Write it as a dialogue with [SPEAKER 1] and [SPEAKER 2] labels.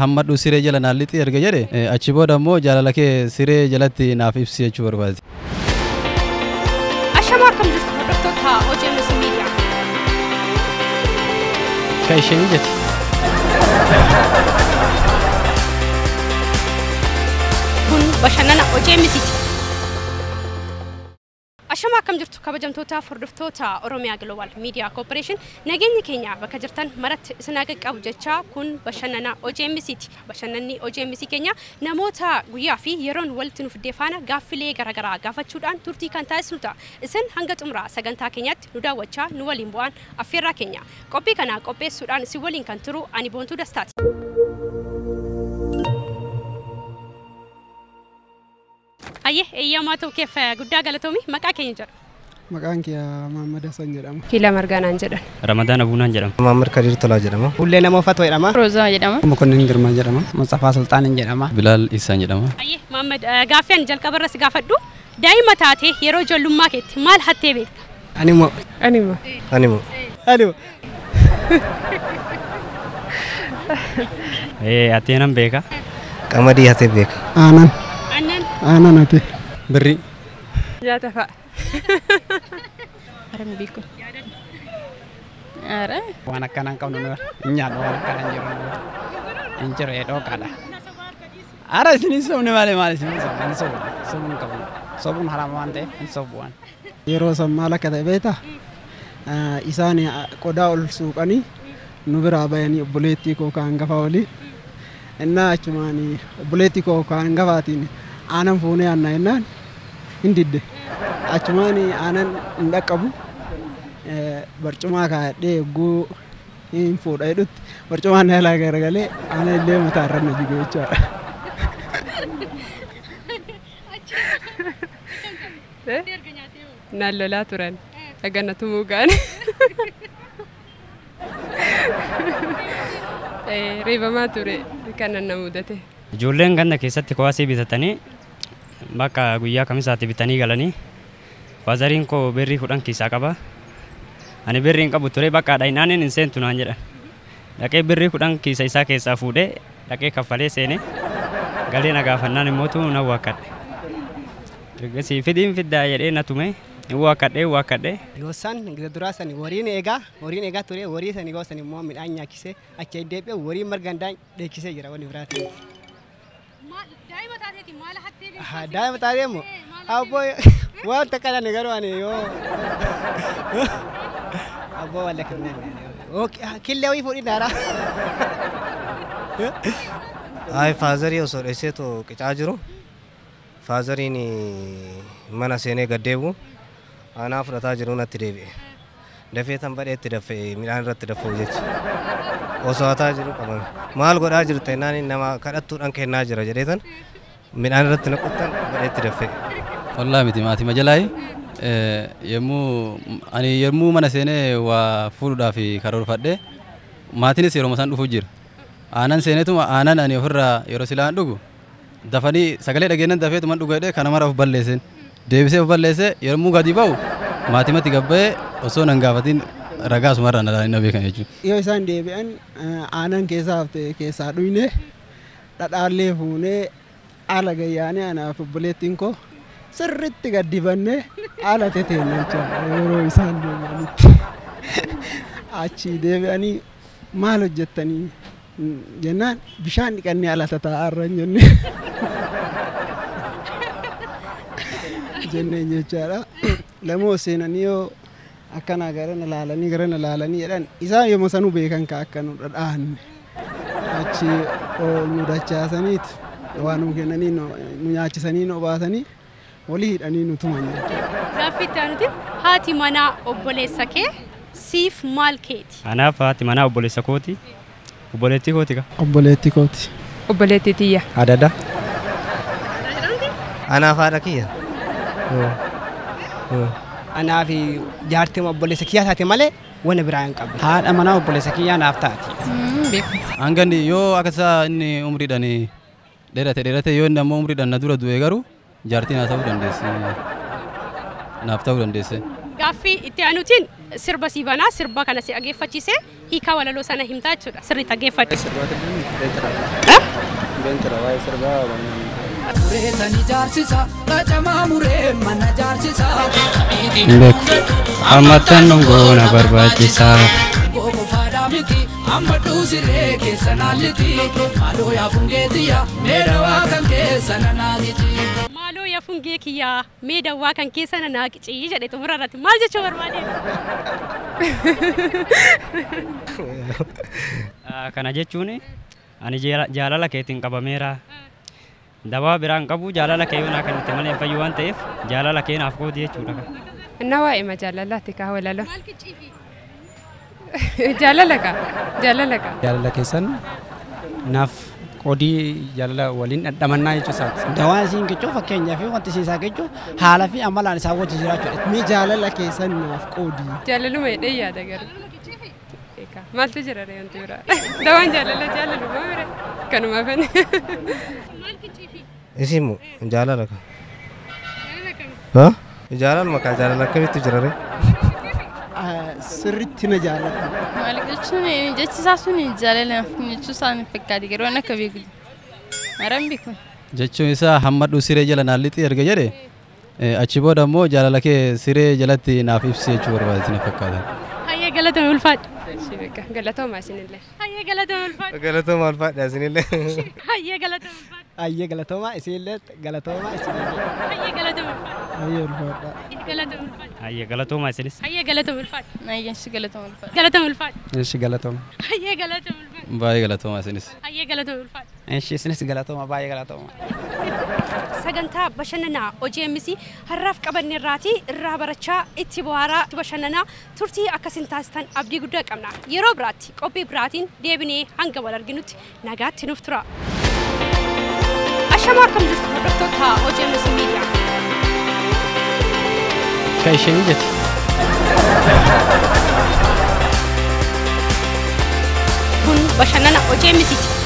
[SPEAKER 1] Hammadhu siree jala naan lixi erga jedhe achi booda immoo jaalala kee siree jalatti naaf ibsi jechuu barbaade.
[SPEAKER 2] Ashamaa, akkam jirtu hordoftoota OGMS Miidiyaa?
[SPEAKER 1] Kan ishee mijate.
[SPEAKER 2] Kun bashannana OGMS'ti. Ashamaa, akkam jirtu kabajamtoota hordoftoota Oromiyaa Global Media Corporation? Nageenyi keenya bakka jirtan maratti isin haa qaqqabu jecha, kun bashannana OGMS'ti. Bashannanni OGMS keenya namoota guyyaa fi yeroon walitti nuuf faana gaaffilee garaagaraa gaafachuudhaan turtii kan taasisnu ta'a. Isin hanga xumuraa sagantaa keenyaatti nu daawwachaa nu waliin bu'aan affeerraa keenya. Qophii kana qopheessuudhaan isin waliin kan turu ani Boontuu Dastaati. Ayyee, eeyyamaa ta'u keef guddaa galatoomi. Maqaa keenya jedhu.
[SPEAKER 3] Maqaan kiyya Mahammad Hassan jedhama.
[SPEAKER 4] Kiilaa Margaanaan jedhan.
[SPEAKER 5] Ramadaan Abuunaan jedhama.
[SPEAKER 6] Mahammad Kadir Tolaa jedhama.
[SPEAKER 7] Hullee nama uffatu jedhama.
[SPEAKER 4] Roozaa jedhama.
[SPEAKER 7] Mokonnin Girmaa jedhama. Mustafaa Sultaanin jedhama.
[SPEAKER 1] Bilaal Isaan jedhama.
[SPEAKER 2] Ayyee Mahammad, gaaffii ani jalqaba irra si gaafadhu, daa'ima taatee yeroo ijoollummaa keetti maal hattee beekta?
[SPEAKER 7] Animo.
[SPEAKER 4] Animo.
[SPEAKER 6] Animo.
[SPEAKER 7] Animo.
[SPEAKER 5] Hatee nan beeka.
[SPEAKER 6] Qamadii hatee beeka.
[SPEAKER 3] Aanan.
[SPEAKER 2] Aannan.
[SPEAKER 3] Aanan hate.
[SPEAKER 1] Birrii.
[SPEAKER 4] Nyaata fa'a. Ara hin beeku. Ara.
[SPEAKER 7] Waan akkanaa hin qabnu nu hin nyaannu, waan akkanaa hin jiru hin jiru dhooqaadha. Ara isin hin sobne malee, maal isin hin sobne, hin sobu, sobuun hin qabu. Sobuun haraama waan ta'eef hin sobu waan.
[SPEAKER 3] Yeroo san maal akka ta'e beektaa? Isaan qodaa ol suuqanii nu biraa bayanii obboleettii koo kan hangafa waliin. Innaa achumaan obboleettii koo kan hangafaatiin aanan fuunee aanna jennaan hin didde. Achumaan aanan hin dhaqqabu. Barcumaa kaa'adhee yogguu hin fuudha jedhutti barcumaan na jalaa garagalee aanan illee mataa irra na jige jechaadha.
[SPEAKER 4] Naan lolaa turan. Dhagana tumuu ga'an. Reebamaa ture kanan na mudate.
[SPEAKER 5] Ijoolleen ganda keessatti kuwaasii bitatanii bakka guyyaa kamisaatti bitanii galanii, faazariin koo birrii 10 keessaa qaba. Ani birrii hin qabu ture, bakka dhahinaan hin seentu naan jedhan. Dhaqee birrii 10 kiisa isaa keessaa fuudhee dhaqee kaffalee seenee galee, na gaafannaan immootu nan waakkadhe. Ergasii fidiin fiddaa jedhee na tume, hin waakkadhee waakkadhee.
[SPEAKER 7] Yoo san gisa duraa san horiin eegaa ture, horii san yoo san immoo midhaan nyaachisee achi deebi'ee horii margandaan dheechisee jira, wanni biraatiin.
[SPEAKER 2] Daa'ima taateeti maal hattee beekta?
[SPEAKER 7] Daa'ima taatee immoo abboo waan takka dhaan garuu ani yoo abboo walla kennan killee wayii fuudhin daaraa.
[SPEAKER 6] Ay, faazarii osoo dheesseetu qicaa jiru. Faazariin mana seenee gad deebi'u aanaa fudhataa jiru natti deebi'e. Dafee tan badhee itti dafee midhaan irratti dafuu jecha. Osoo hataa jiru qabame. Maal godhaa jirta jennaan, nama kadhattuudhaan kennaa jira jedhee tan midhaan irratti naquttan badhee itti dafee.
[SPEAKER 1] Ollaa miti, maatii majalaayi. Yommuu ani yommuu mana seenee waa fuudhuudhaaf karoorfadhe, maatiinis yeroo isaan dhufuu jira. Aannan seeneetuma aannan ani ofirraa yeroo silaan dhugu dafanii sagalee dhageennan dafeetuma dhuga jedhee kana mara of balleesseen deebisee of balleessee, yommuu gadi ba'u maatimatti gabba'ee osoo nan gaafatiin ragaa asumarraa na beekan jechuudha.
[SPEAKER 3] Yoo isaan deebi'an aannan keessaa hafte keessaa dhuyne, dhadhaallee fuunee haala gayyaanee anaaf obboleettiin koo sirriitti gad dibannee haala teteenya jechaadha yeroo isaan deebi'anitti. Achi deebi'anii maal hojjettanii jennaan, bishaan dhiqannee ala tataa'arra jennee jenneen jechaadha. Lamoo seenanii yoo akkana garana laalanii garana laalanii jedhan, isaan yooma sanuu beekan ka akka nu dhadhaanne, achi ol nu dachaasaniit waa nu kennanii nu nyaachisanii nu obaasanii walii hidhanii nu tuman jechuudha.
[SPEAKER 2] Gaaffii itti aanutiin, haati manaa obboleessa kee siif maal keeti?
[SPEAKER 5] Anaaf haati manaa obboleessa kooti. Obboleettii kooti ka.
[SPEAKER 3] Obboleettii kooti.
[SPEAKER 4] Obboleettii tiyya.
[SPEAKER 6] Adada. Anaaf haadha kiyya.
[SPEAKER 7] Anaaf jaartii obboleessa kiyyaa taate malee wanna biraa hin qabu.
[SPEAKER 8] Haadha manaa obboleessa kiyyaa naaf taati.
[SPEAKER 4] Beeku.
[SPEAKER 1] Hanga inni yoo akka isaa inni umriidhaan dheerate dheerate, yoo inni ammoo umriidhaan na dura du'e garuu jaartii naa ta'uu dandeessi. Naaf ta'uu dandeesse.
[SPEAKER 2] Gaaffii itti aanutiin sirba sii banaa, sirba kana si dhageeffachiisee hiikaa walaloo sana himtaa jechuudha. Sirriitti dhageeffadhu.
[SPEAKER 5] Hin beeku. Hammattan dhungoo na barbaachisaa.
[SPEAKER 2] Maaloo yaa fungee kiyyaa mee dawwaa kan keessa na naaqicii jedhe xumura irratti maal jechuu barbaade?
[SPEAKER 5] Kana jechuun ani jaalala keetiin qabameera. Dawaa biraan qabu jaalala kee yoo naa kennite malee hin fayyu waan ta'eef jaalala kee naaf qoodi jechuudha.
[SPEAKER 4] Inna waa'ee jaalalaati kaa walaloo. Jaalala kaa jaalala kaa.
[SPEAKER 8] Jaalala keessan naaf qoodii jaalala waliin dhandhamannaa jechuu isaati.
[SPEAKER 7] Dawaan isiin qicuu fakkeenyaa fi wanti isiin isaa qicuu haala fi amalaan isaa wajji jiraachuudha.
[SPEAKER 3] Mee jaalala keessan naaf qoodii.
[SPEAKER 4] Jaalaluma jedhee yaada garuu. Egaa maaltu jira ree wanti biraa? Dawaan jaalala jaalaluma bira kanumaaf ani.
[SPEAKER 6] Isimu jaalala ka. Ha? Jaalaluma kaa jaalala akkamitti jira ree?
[SPEAKER 3] Sirriitti na jaalladha.
[SPEAKER 9] Maal jechuun jechi isaa sun jaalala naaf jechuu isaa ni fakkaate garuu waan akka beeku. Maran beeku.
[SPEAKER 1] Jechuun isaa hammadhu siree jala naan lixi erga jedhe achi booda immoo jaalala kee siree jalatti naaf ibsi jechuu barbaade na fakkaata.
[SPEAKER 2] Hayyee galatoomi ulfaadhu.
[SPEAKER 4] Ishee beeka galatooma isinillee.
[SPEAKER 2] Hayyee galatoomi ulfaadhu.
[SPEAKER 6] Galatooma ulfaadha isinillee.
[SPEAKER 2] Hayyee galatoomi ulfaadhu.
[SPEAKER 7] Ayyee galatooma isinillee galatooma isinillee.
[SPEAKER 2] Hayyee galatoomi ulfaadhu.
[SPEAKER 3] Hayyee ulfaadha.
[SPEAKER 2] Galatoomi ulfaadhu.
[SPEAKER 5] Hayyee galatooma isinis.
[SPEAKER 2] Hayyee galatoomi ulfaadhu.
[SPEAKER 9] Nayyeen shi galatooma ulfaadhu.
[SPEAKER 2] Galatoomi ulfaadhu.
[SPEAKER 8] Ishi galatooma.
[SPEAKER 2] Hayyee galatoomi ulfaadhu.
[SPEAKER 1] Baay'ee galatooma isinis.
[SPEAKER 2] Hayyee galatoomi ulfaadhu.
[SPEAKER 7] Ishi isinis galatooma baay'ee galatooma.
[SPEAKER 2] Sagantaa bashannanaa OGMC har'aaf qabanne irraatii irraa barachaa itti bohaaraa bashannanaa turtii akkasiin taasisan abdii guddaa qabna. Yeroo biraatti qophii biraatiin deebinee hanga wal arginutti nagaatti nuuf tura. Ashamaa akkam jirtu hordoftoota OGMC Miidiyaa.
[SPEAKER 8] Kan ishee mijate.
[SPEAKER 2] Kun bashannana OGMC ti.